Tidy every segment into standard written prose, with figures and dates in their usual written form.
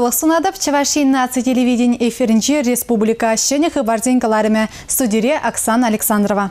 Сывлӑх сунатӑп. Чӑваш Ен наци телевидени эфирӗнче республика ҫӗнӗ хыпарсен кӑларӑмӗ. Студире Оксана Александрова.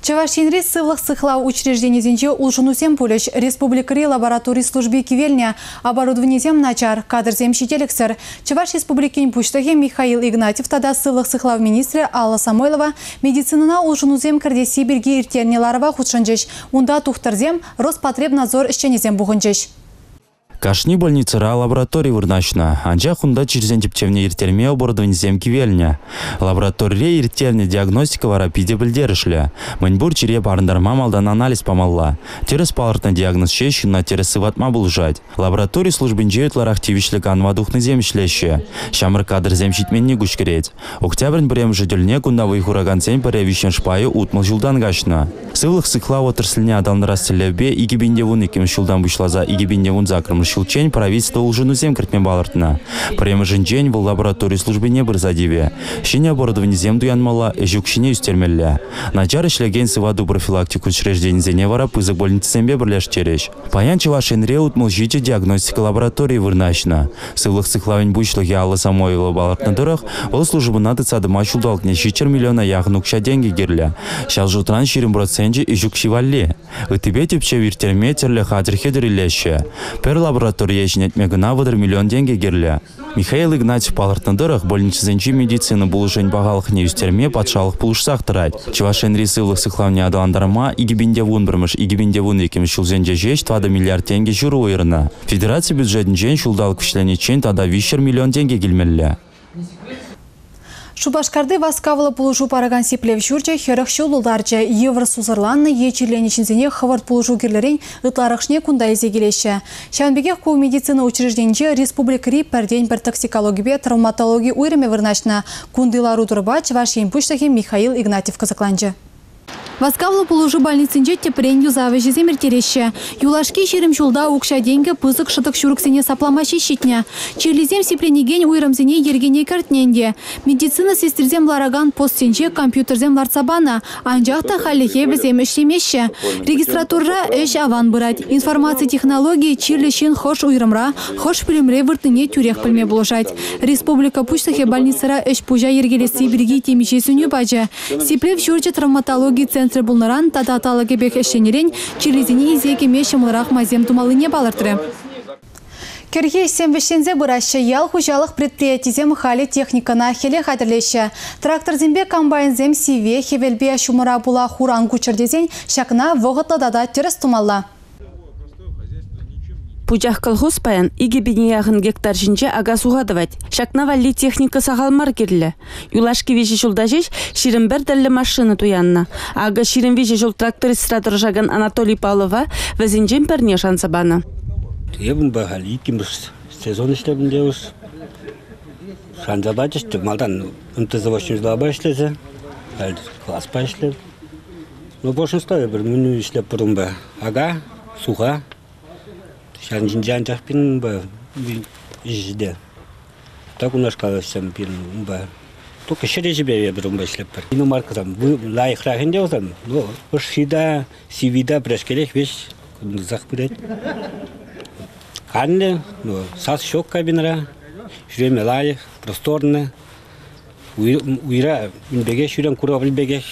Чӑваш Енри сывлӑх сыхлав учрежденийӗсенче улшӑнусем пулӗҫ. Республикӑри лаборатори служби кивелнӗ, оборудованисем начар, кадрсем ҫителӗксӗр. Чӑваш Республикин Пуҫлӑхӗ Михаил Игнатьев тата сывлӑх сыхлав министрӗ Алла Самойлова медицинӑна улшӑнусем кӗртесси пирки ирттернӗ ларӑва хутшӑнчӗҫ. Унта тухтӑрсем, Роспотребнадзор ӗҫченӗсем пухӑнчӗҫ. Кашни больницӑра лаборатори вырнаҫнӑ, анчах унта чирсен тӗпчевне ирттерме оборудованисем кивелнӗ. Лабораторире ирттернӗ диагностика вара питӗ пӗлтерӗшлӗ. Мӗнпур чире парӑнтарма малтан анализ памалла. Тӗрӗс палӑртнӑ диагноз ҫеҫ ҫынна тӗрӗс сыватма пулӑшать. Лаборатори службинче ытларах тивӗҫлӗ канӑва тухнисем ӗҫлеҫҫӗ. Ҫамрӑк кадрсем ҫитменни куҫкӗрет. Октябрӗн пӗрремӗшӗ тӗлне кунта вӑй хуракансен пӗрре виҫҫӗмӗш пайӗ 60 ҫултан каҫнӑ. Сывлӑх сыхлав отрасльне аталантарас тӗллевпе 2012 ҫултан пуҫласа 2018 ҫулччен правительство улшӑнусем кӗртме палӑртнӑ. Пӗрремӗшӗнчен вӑл лаборатори службине пырса тивӗ. Ҫӗнӗ оборудованисем туянмалла, ӗҫ укҫине ӳстермелле. Начар ӗҫлекен сывату профилактика учрежденисене вара пысӑк больницӑсемпе пӗрлештерӗҫ. Паян Чӑваш Енре 67 диагностика лабораторийӗ вырнаҫнӑ. Сывлӑх сыхлавӗн пуҫлӑхӗ Алла Самойлова палӑртнӑ тӑрӑх, вӑл службӑна тытса тӑма ҫулталӑкне 700 миллиона яхӑн укҫа-тенкӗ кирлӗ. Ҫав шутран 20 проценчӗ ӗҫ укҫи валли. Ыттипе тӗпчев ирттерме тӗрлӗ хатӗр-хӗтӗр илеҫҫӗ. Пӗр лабораторие ҫӗнетме кӑна 30 миллион тенкӗ кирлӗ. Михаил Игнатьев палӑртнӑ тӑрӑх, больницӑсенчи медицина пулӑшӑвӗн пахалӑхне ӳстерме патшалӑх пулӑшсах тӑрать. Чӑваш Енри сывлӑх сыхлавне аталантарма 2011-мӗш 2012-мӗш ҫулсенче ҫеҫ 4 миллиард тенкӗ ҫурӑ уйӑрнӑ. Федераци бюджетӗнчен ҫулталӑк вӗҫлениччен тата 300 миллион тенкӗ килмелле. Шупашкарти васкавлӑ пулӑшу паракан сиплев ҫурчӗ 40 ҫул тултарчӗ. Йывӑр сусӑрланнӑ е чирленӗ ҫынсене хӑвӑрт пулӑшу кирлӗрен ытларахӑшне кунта илсе килеҫҫӗ. Ҫавӑн пекех ку медицина учрежденинче республикӑри пӗртен-пӗр токсикологипе травматологи уйрӑмӗ вырнаҫнӑ. Кунти лару-тӑрупа Чӑваш Ен Пуҫлӑхӗ Михаил Игнатьев кӑсӑкланчӗ. Васкавлӑ пулӑшу больницинче тӗпрен юсав ӗҫӗсем ирттереҫҫӗ. Юлашки 20 ҫулта укҫа-тенкӗ пысӑк шӑтӑк-ҫурӑксене саплама ҫеҫ ҫитнӗ. Чирлисем сипленекен уйрӑмсене йӗркене кӗртнӗ ӗнтӗ. Медицина сестрисем ларакан постсенче компьютерсем лартса панӑ, анчах та хальлӗхе вӗсем ӗҫлемеҫҫӗ. Регистратурӑра ӗҫ аван пырать. Информаци технологийӗ чирлӗ ҫын хӑш уйрӑмра, хӑш пӳлӗмре выртнине тӳрех пӗлме пулӑшать. Республика Пуҫлӑхӗ больницӑра ӗҫ-пуҫа йӗркелесси пирки темиҫе сӗнӳ пачӗ. Сиплев ҫурчӗ травматологи центрӗ пулнӑран тата талӑкӗпех ӗҫленӗрен чирлисене илсе кӗме ҫӑмӑлрах майсем тумаллине палӑртрӗ. Кӗрхи ӗҫсем вӗҫленсе пыраҫҫӗ. Ял хуҫалӑх предприятисем халӗ техникӑна хӗле хатӗрлеҫҫӗ. Тракторсемпе комбайнсем сивве, хӗвелпе ҫумӑра пула хуран куччӑр тесен ҫакна вӑхӑтлӑ тата тӗрӗс тумалла. Пучах колхоз паян 2 пине яхӑн гектар ҫинче ака-суха тӑвать. Ҫакна валли техника сахал мар кирлӗ. Юлашки виҫӗ ҫулта ҫеҫ 21 тӗрлӗ машина туяннӑ. Акӑ 23 ҫул трактористра тӑрӑшакан Анатолий Павлова вӗсенчен пӗрне шанса панӑ. Эп унпа халь иккӗмӗш сезон ӗҫлетӗп те Шанса пачӗҫ те малтан МТЗ-8 ҫулапа ӗҫлесе, халь класпа ӗҫлеп. Ну, большинство эпир мӗн ӗҫлеп унпа. Ака, суха, ҫавӑн ҫинче анчах пирӗн унпа ӗҫ Так унашкал ӗҫсем пирӗн унпа. Только ҫӗр ӗҫӗпе эпир унпа ӗҫлетпӗр. Иномаркӑсем лайӑхрах ӗнтӗ вӗсем. Ну, ӑшши та, сивви та пӗрешкелех веҫ кунтах пырать. Канлӗ, ну, сас ҫук кабинӑра, ҫӳреме лайӑх, просторно. Уйра ун пекех ҫӳрем, куравль пекех.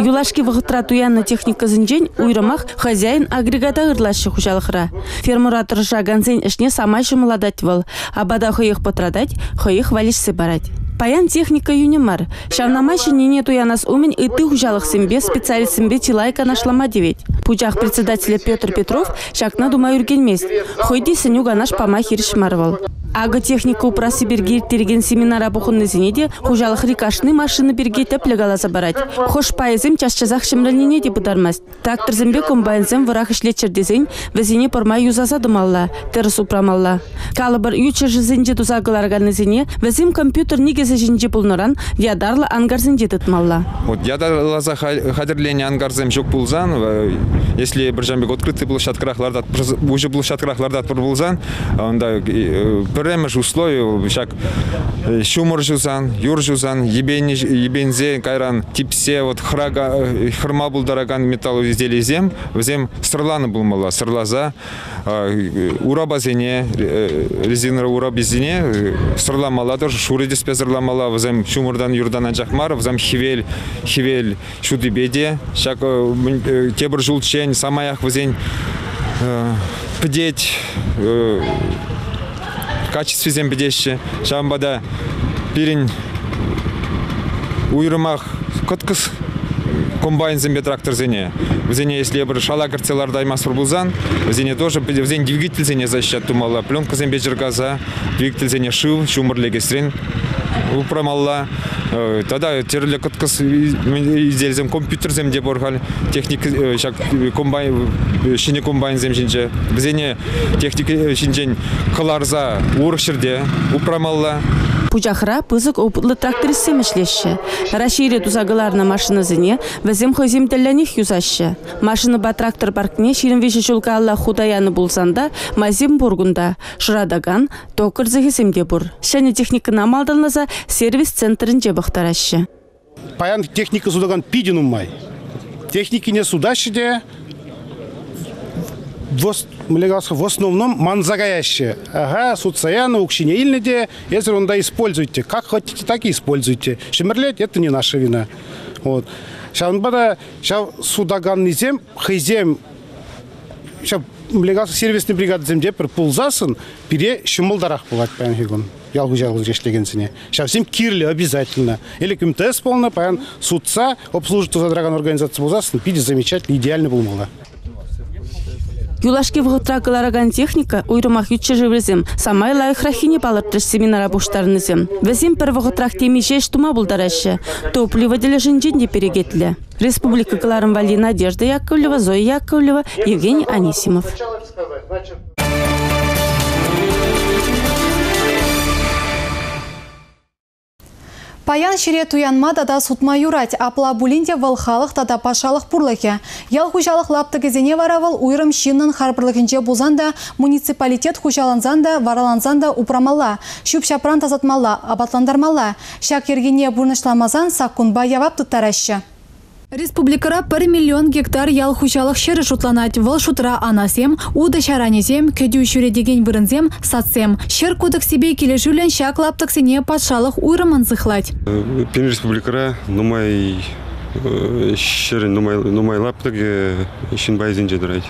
Юлашки вӑхӑтра туяннӑ техникӑсенчен уйрӑмах «Хозяин» агрегата ырлаҫҫӗ хуҫалӑхра. Фермӑра тӑрӑшакансен ӗҫне самай ҫӑмӑллатать вӑл. Апата хӑех пӑтратать, хӑех валеҫсе парать. Паян техника йӳнӗ мар. Ҫавна май ҫӗннине туянас умӗн ытти хуҫалӑхсемпе, специалистсемпе чылай канашлама тивет. Пучах председателӗ Петр Петров ҫакна тума ӳркенмест. Хӑй те сӗнӳ-канаш пама хирӗҫ мар вӑл. Акӑ техника упрасси пирки ирттерекен семинара пухӑннисене те хуҫалӑхри кашни машина пирки тӗплӗ каласа парать. Хӑш пайӗсем час-часах ҫӗмрӗлнине те пытармасть. Тракторсемпе комбайнсем вӑрах ӗҫлеччӗр тесен вӗсене пӑрмай юсаса тӑмалла, тӗрӗс упрамалла. Калӑпӑр, ют ҫӗршывсенче туса кӑлараканнисене вӗсем компьютер никӗсӗ ҫинче пулнӑран ятарлӑ ангарсенче тытмалла. Вот ятарласа хатӗрленӗ ангарсем ҫук пулсан, если пӗр ҫавӑн пек открытый площадкӑрах лартатпӑр, уҫӑ площадкӑрах лартатпӑр пулсан, унта пӗр Пӗрремӗш услови ҫак ҫумӑр ҫусан, юр ҫусан, йӗпенсе кайран типсе вот хӑрма пултаракан металл изделийӗсем вӗсем сӑрланӑ пулмалла. Сӑрласа урапасене, резина ураписене сӑрламалла, тоже шурӑ тӗспе сӑрламалла. Вӗсем ҫумӑртан, юртан анчах мар, вӗсем хӗвел ҫутипе те ҫак тепӗр ҫулччен самаях вӗсен пӗтет, качествисем пӗтеҫҫӗ. Ҫавӑнпа та пирӗн уйрӑмах кӑткӑс комбайнсемпе тракторсене, вӗсене если эпир шала кӗртсе лартаймастпӑр пулсан, вӗсене тоже вӗсен двигательсене защищать тумалла, пленкӑсемпе чӑркаса двигательсене шыв, ҫумӑр лекесрен упрамалла. Тата тӗрлӗ кӑткӑс изделисем, компьютерсем те пур халь, техника ҫак комбайн, ҫӗнӗ комбайнсем ҫинче. Вӗсене техника ҫинчен кӑларса урӑх ҫӗрте упрамалла. Пучахра пысӑк опытлӑ трактористсем ӗҫлеҫҫӗ. Раҫҫейре туса кӑларнӑ машинӑсене вӗсем хӑйсем тӗллӗнех юсаҫҫӗ. Машинӑпа трактор паркне 23 ҫул каялла хута янӑ пулсан та майсем пур кунта. Шӑратакан токарь цехӗсем те пур. Ҫӗнӗ техникӑна малтанласа сервис центрӗнче пӑхтараҫҫӗ. Паян техника сутакан питӗ нумай. Техникине сутаҫҫӗ те в основном манса каяҫҫӗ. Ага, сутса янӑ, укҫине илнӗ те, эсир унта используйте. Как хотите, так и используйте. Ҫӗмӗрлет, это не наша вина. Вот. Ҫавӑнпа та ҫав сутаканнисем хӑйсем ҫав сервисный бригадӑсем те пӗр пулсассӑн пире ҫӑмӑлтарах пулать паянхи кун. Ял хуҫалӑхӗнче ӗҫлекенсене. Ҫавсем кирлӗ обязательно. Или МТС пулнӑ, паян сутса обслуживать туса тӑракан организаци пулсассӑн питӗ замечательно, идеально пулмалла. Юлашки вӑхӑтра кӑларакан техника уйрӑмах ют ҫӗршыврисем самай лайӑхраххине палӑртрӗҫ семинара пуҫтарӑннисем. Вӗсем пӗр вӑхӑтрах темиҫе ӗҫ тума пултараҫҫӗ. Топливо тӗлӗшӗнчен те перекетлӗ. Республика кӑларӑм валли Надежда Яковлева, Зоя Яковлева, Евгений Анисимов. Паян ҫӗре туянма тата сутма юрать, апла пулин те вӑл халӑх тата патшалӑх пурлӑхӗ. Ял хуҫалӑх лаптӑкӗсене вара вӑл уйрӑм ҫыннӑн харпӑрлӑхӗнче пулсан та, муниципалитет хуҫалансан та, варалансан та упрамалла, ҫӳп-ҫапран тасатмалла, апатлантармалла. Ҫак йӗркене пурнӑҫламасан саккунпа явап тыттараҫҫӗ. Республикӑра 1 миллион гектар ял хуҫалӑх ҫӗрӗ шутланать. Вӑл шутра анасем, утӑ ҫаранӗсем, кӗтӳ ҫӳретекен вырӑнсем, садсем. Ҫӗр кодексӗпе килӗшӳллӗн ҫак лаптӑксене патшалӑх уйрӑммӑн сыхлать. Пирӗн республикӑра нумай ҫӗрӗн нумай лаптӑкӗ ҫын пайӗсенче тӑрать.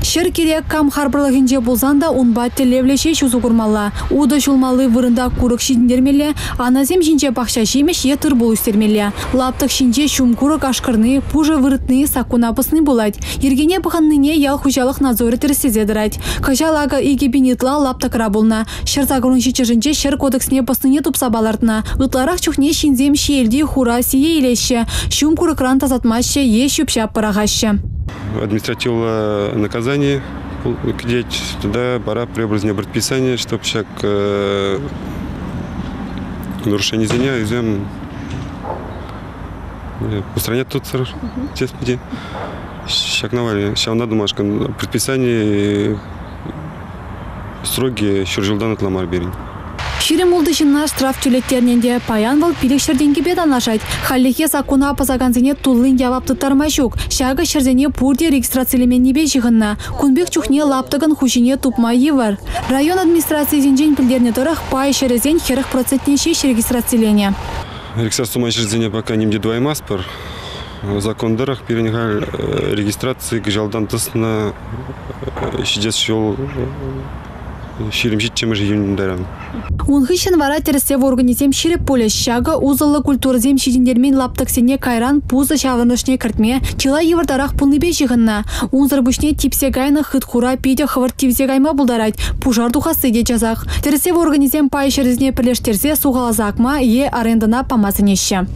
Ҫӗр кирек кам харпӑрлӑхӗнче пулсан та унпа тӗллевлӗ ҫеҫ усӑ курмалла. Утӑ ҫулмалли вырӑнта курӑк ҫитӗнтермелле, анасем ҫинче пахча ҫимӗҫ е тыр-пул ӳстермелле. Лаптӑк ҫинче ҫум курӑк ашкӑрни, пушӑ выртни саккуна пӑсни пулать. Йӗркене пӑхӑннине ял хуҫалӑх надзорӗ тӗрӗслесе тӑрать. Кӑҫал акӑ 2000 ытла лаптӑкра пулнӑ. 187-шӗнче ҫӗр кодексне пӑснине тупса палӑртнӑ. Ытларах чухне ҫынсем ҫиелти хура сие илеҫҫӗ, ҫум курӑкран тасатмаҫҫӗ е ҫӳп-ҫап пӑрахаҫҫӗ. Административлӑ наказание кӗтет, тата пора преобразне предписание, чтоб ҫак нарушенисене вӗсем устранять тутсӑр, честно. Ҫакна валли ҫавна думашкӑн предписание сроки ҫур ҫултан ытла мар пирӗн. 26 ҫынна штраф тӳлеттернӗ те паян вӑл 500 тенкӗпе танлашать. Хальлӗхе саккуна пӑсакансене туллин явап тыттарма ҫук. Ҫакӑ ҫӗрсене пурте регистрацилеменнипе ҫыхӑннӑ. Кун пек чухне лаптӑкӑн хуҫине тупма йывӑр. Район администрацийӗсенчен пӗлтернӗ тӑрӑх пай ҫӗрӗсен 40% ҫеҫ регистрациленӗ. Регистраци тума ҫӗрсене пока нимте тӑваймастпӑр. Закон тӑрӑх пирӗн халь регистраци кӑҫалтан тӑснӑ ҫитес ҫул 27-мӗш июньдаран. Ун хыҫҫӑн вара тӗрӗслев органӗсем ҫирӗп пулӗҫ. Ҫакӑ усӑллӑ культурӑсем ҫитӗнтермен лаптӑксене кайран пусӑ ҫаврӑнӑшне кӗртме чылай йывӑртарах пулнипе ҫыхӑннӑ. Унсӑр пуҫне типсе кайнӑ хыт-хура питӗ хӑвӑрт тивсе кайма пултарать. Пушар тухасси те часах. Тӗрӗслев органӗсем пай ҫӗрӗсене пӗрлештерсе сухаласа акма е арендӑна пама сӗнеҫҫӗ.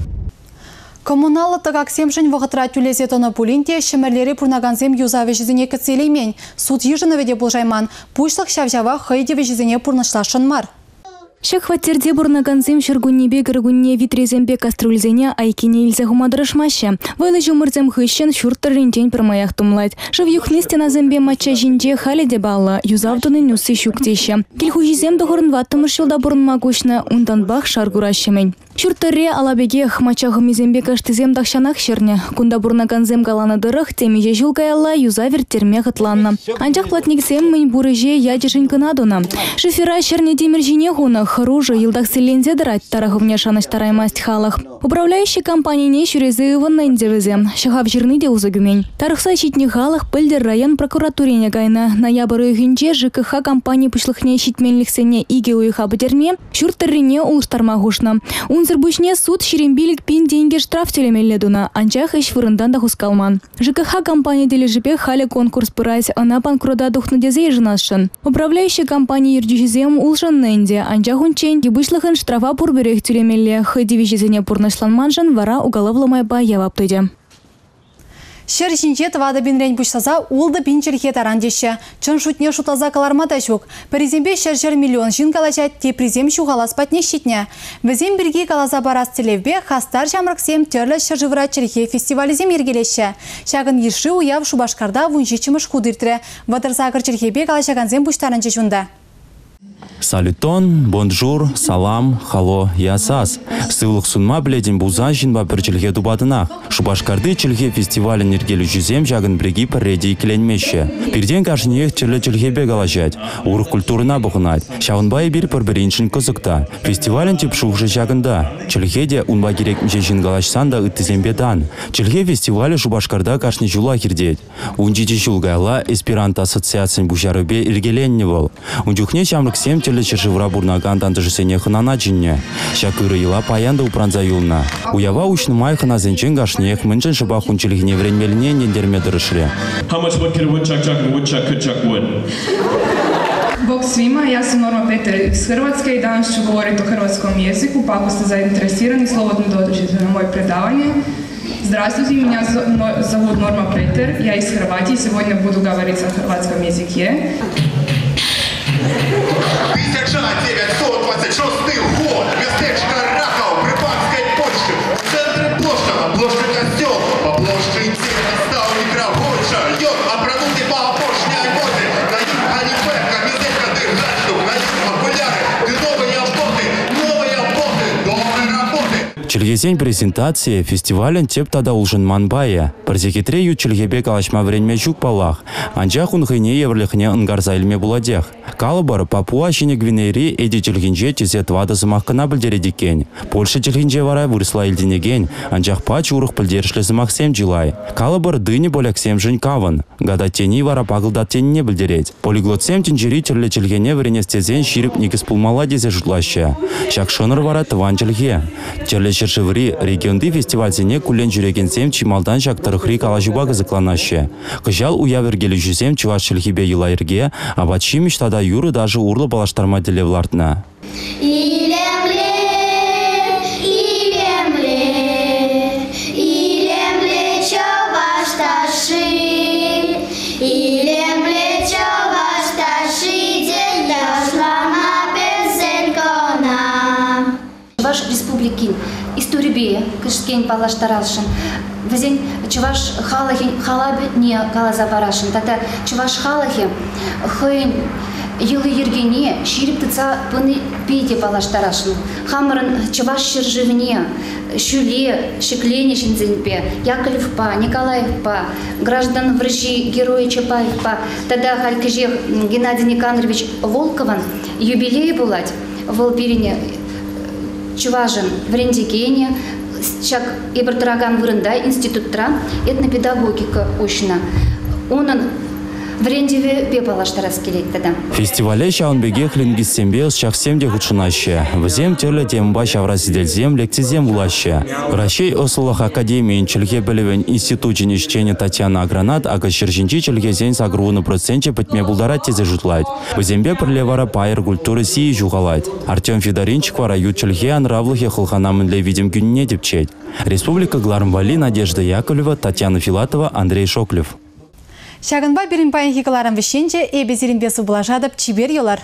Коммуналлӑ тӑкаксемшӗн вӑхӑтра тӳлесе тӑнӑ пулин те Ҫӗмӗрлере пурӑнакансем юсав ӗҫӗсене кӗтсе илеймен. Суд йышӑнӑвӗ те пулӑшайман. Пуҫлӑх ҫав-ҫавах хӑй тивӗҫӗсене пурнӑҫласшӑн мар. Ҫак хваттерте пурӑнакансем ҫуркуннепе кӗркунне витресемпе кастрюльсене айккине илсе хума тӑрӑшмаҫҫӗ. Вӑйлӑ ҫумӑрсем хыҫҫӑн ҫурт тӑрринчен пӗрмаях тумлать. Шыв юхни стенасемпе мачча ҫинче халӗ те паллӑ, юсав тунин усси ҫук теҫҫӗ. Кил хуҫисем тӑхӑрӑн ваттӑмӗш ҫулта пурӑнма куҫнӑ, унтанпах шар кураҫҫӗ-мӗн. Ҫурт тӑрри ала пекех, мачча хӑмисемпе каштисем тахҫанах ҫӗрнӗ. Кунта пурӑнакансем каланӑ тӑрӑх, темиҫе ҫул каялла юсав ирттерме хӑтланнӑ. Анчах платниксем мӗн пур ӗҫе ячӗшӗн кӑна тунӑ. Шифера ҫӗрнӗ тимӗр ҫине хунӑ, хӑрушӑ, йӑлтах силленсе тӑрать, тарӑхӑвне шанӑҫтараймасть халӑх. Управляющи компанине ҫӳресе ывӑннӑ ӗнтӗ вӗсем. Ҫӑхав ҫырни те усӑ кӳмен. Тарӑхса ҫитнӗ халӑх пӗлтӗр район прокуратурине кайнӑ. Ноябрь уйӑхӗнче ЖКХ компани пуҫлӑхне ҫитменлӗхсене 2 уйӑха пӗтерме, ҫурт тӑррине улӑштарма хушнӑ. Унсӑр пуҫне суд 25 000 тенкӗ штраф тӳлемелле тунӑ, анчах ӗҫ вырӑнтан та хускалман. ЖКХ компани тӗлӗшӗпе халӗ конкурс пырать, ӑна панкрута тухнӑ тесе йышӑнасшӑн. Управляющи компани ертӳҫисем улшӑннӑ ӗнтӗ, анчах унччен пуҫлӑхӑн штрафа пурпӗрех тӳлемелле, хӑй тивӗҫӗсене пурнӑҫланманшӑн вара уголовлӑ майпа явап тытӗ. Ҫӗр ҫинче 4 пинрен пуҫласа 6 пин чӗлхе таран теҫҫӗ. Чӑн шутне шутласа кӑларма та ҫук. Пӗрисемпе ҫӗр-ҫӗр миллион ҫын калаҫать, теприсем ҫухалас патне ҫитнӗ. Вӗсем пирки каласа парас тӗллевпе хастар ҫамрӑксем тӗрлӗ ҫӗршывра чӗлхе фестивалӗсем йӗркелеҫҫӗ. Ҫакӑн йышши уяв Шупашкарта 17-мӗш хут иртрӗ. 38 чӗлхепе калаҫакансем пуҫтарӑнчӗҫ унта. Салютон, бонжур, салам, хало, ясас. Сывлӑх сунма пӗлетӗн пулсан ҫынпа пӗр чӗлхе тупатӑнах. Шупашкарти чӗлхе фестивалӗн йӗркелӳҫисем ҫакӑн пирки пӗрре те иккӗленмеҫҫӗ. Пиртен кашниех тӗрлӗ чӗлхепе калаҫать, урӑх культурӑна пӑхӑнать. Ҫавӑнпа эпир пӗр-пӗриншӗн кӑсӑк та. Фестивалӗн тӗп шухӑшӗ ҫакӑнта. Чӗлхе те унпа кирек миҫе ҫын калаҫсан та ыттисемпе тан. Чӗлхе фестивалӗ Шупашкарта кашни ҫулах иртет. 17 ҫул каялла Эсперанто ассоциацийӗн пуҫарӑвӗпе йӗркеленнӗ вӑл. Ун чухне ҫамрӑксем тӗрлӗ ҫӗршывра пурӑнакан тантӑшӗсене хӑнана чӗннӗ. Ҫак ырӑ йӑла паян та упранса юлнӑ. Уява уҫнӑ май хӑнасенчен кашниех мӗншӗн шӑпах ун чӗлхине вӗренмеллине ӗнентерме тӑрӑшрӗ. How much wood can a woodchuck chuck and a woodchuck could chuck wood? Bog svima, ja sam Norma Peter iz Hrvatske i danas ću govoriti o hrvatskom jeziku, pa ako ste zainteresirani, slobodno dođite na moje predavanje. Здравствуйте, меня зовут Норма Петер, я из Хорватии, сегодня буду говорить о хорватском языке. 1926 год, местечко Рахов, при панской Польше, в центре площа, на площади костел, по площади настаўнік Рагойча, ён апрануты па апошняй модзе, на ім галіфе, камізэлька ды гальштук, на ім акуляры ды новыя боты, новыя боты, добрай работы. Чӗлхесен презентацийӗ фестивалӗн тӗп тата улшӑнман пайӗ. Пӗр сехетре ют чӗлхепе калаҫма вӗренме ҫук паллах. Анчах ун хӑйне евӗрлӗхне ӑнкарса илме пулатех. Калӑпӑр, Папуа Ҫӗнӗ Гвинейри эти чӗлхинче тесе 4 сӑмах кӑна пӗлтерет иккен. Польша чӗлхинче вара вырӑсла илтӗнекен, анчах пач урӑх пӗлтерӗшлӗ сӑмахсем чылай. Калӑпӑр, дынӗ поляксемшӗн кавӑн. Гадать тени вара пакӑлтат тенине пӗлтерет. Полиглотсем тӗнчери тӗрлӗ чӗлхене вӗренес тесен ҫирӗп никӗс пулмалла тесе шутлаҫҫӗ. Ҫак шӑнӑр вара тӑван чӗлхе. Тӗрлӗ ҫӗршыври, регионти фестивальсене куллен ҫӳрекенсем чи малтан ҫак тӑрӑхри калаҫупа кӑсӑкланаҫҫӗ. Кӑҫал уяв йӗркелӳҫисем чӑваш чӗлхипе йӑла-йӗрке, апат-ҫимӗҫ тата юрӑ-ташӑ урлӑ паллаштарма тӗллев лартнӑ. Илемле, илемле, илемле чӑваш ташши, илемле чӑваш ташши те ташлама пӗлсен кӑна. Чӑваш Республикин историпе кӗскен паллаштарасшӑн, вӗсен чӑваш халӑхӗн халапне каласа парасшӑн тата чӑваш халӑхӗ хӑйӗн йӑли-йӗркине ҫирӗп тытса пыни те паллаштарасшӑн. Хамӑрӑн чӑваш ҫӗршывне ҫӳле ҫӗкленӗ ҫынсемпе Яковлевпа, Николаевпа, граждан вӑрҫи геройӗ Чапаевпа тата халь кӗҫех Геннадий Никандрович Волковӑн юбилейӗ пулать. Вӑл пирӗн чӑвашӑн вӗрентекенӗ, ҫак эпир тӑракан вырӑнта, институтра этнопедагогика уҫнӑ. Унӑн вӗрентӗвӗпе паллаштарас килет тата. Фестивале ҫавӑн пекех лингвистсемпе ӑсчахсем те хутшӑнаҫҫӗ. Вӗсем тӗрлӗ темӑпа ҫавра сӗтелсем, лекцисем вулаҫҫӗ. Раҫҫей ӑслӑлӑх академийӗн чӗлхе пӗлӗвӗн институчӗн ӗҫченӗ Татьяна Агранат акӑ ҫӗр ҫинчи чӗлхесен 80% пӗтме пултарать тесе шутлать. Вӗсемпе пӗрле вара пайӑр культура сийӗ ҫухалать. Артем Федоринчик вара ют чӗлхе анравлӑхӗ хӑлхана мӗнле витӗм кӳнине тӗпчет. Республика кӑларӑм валли Надежда Яковлева, Татьяна Филатова, Андрей Шоклев. Ҫакӑнпа пирӗн паянхи кӑларӑм вӗҫленчӗ. Эпӗ сирӗнпе сывпуллашатӑп. Чипер юлар.